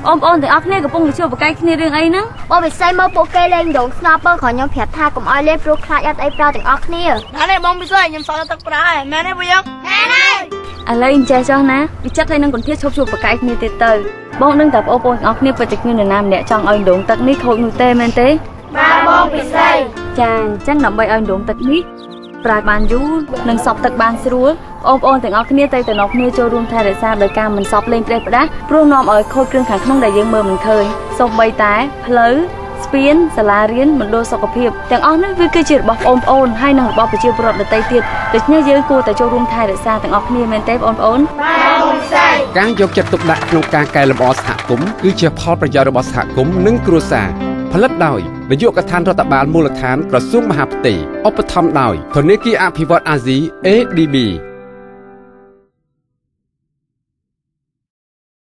បងប្អូនទាំងអស់គ្នាកំពុងតែជួបប្រកែកគ្នារឿងអីហ្នឹង បងពិសីមកពួកគេលេងដងស្នប់ បងគ្រាន់ខ្ញុំប្រាប់ថាកុំឲ្យលេង ព្រោះខ្លាចអត់អីប្រើទាំងអស់គ្នា ណានេះបងពិសី ខ្ញុំសល់ទឹកប្រើហើយ មែនទេពួកយើង? មែនហើយ។ ឥឡូវអញ្ចេះចុះណា វិចិត្រហើយនឹងកន្ធាឈប់ជួបប្រកែកគ្នាទៀតទៅ បងដឹងតែបងប្អូនទាំងអស់គ្នាពិតជាគ្មាននរណាម្នាក់ចង់ឲ្យដងទឹកនេះខូចនោះទេ មែនទេ? បាទបងពិសី។ ចា អញ្ចឹងដើម្បីឲ្យដងទឹកនេះប្រើបានយូរ និងសប់ទឹកបានស្រួល បងប្អូនទាំងអស់គ្នាទៅទៅនាំគ្នាចូលរួមថែរក្សាដោយការមិនសប់លេងផ្ដេសផ្ដាស ព្រោះនាំឲ្យខូចគ្រឿងខាងក្នុងដែលយើងមើលមិនឃើញ សូម្បីតែផ្លូវ ស្ពាន សាលារៀន មណ្ឌលសុខភាព ទាំងអស់នេះវាគឺជារបស់បងប្អូន ហើយនិងរបស់ប្រជាពលរដ្ឋដទៃទៀត ដូច្នេះយើងគួរតែចូលរួមថែរក្សាទាំងអស់គ្នា មែនទេបងប្អូន? បាទបងពិសី។ ការយកចិត្តទុកដាក់ក្នុងការកែលម្អសហគមន៍ គឺជាផលប្រយោជន៍របស់សហគមន៍និងគ្រួសារ។ ផលិតដោយនាយកដ្ឋានរដ្ឋបាលមូលដ្ឋាន ក្រសួងមហាផ្ទៃ ឧបត្ថម្ភដោយធនាគារអភិវឌ្ឍអាស៊ី ADB។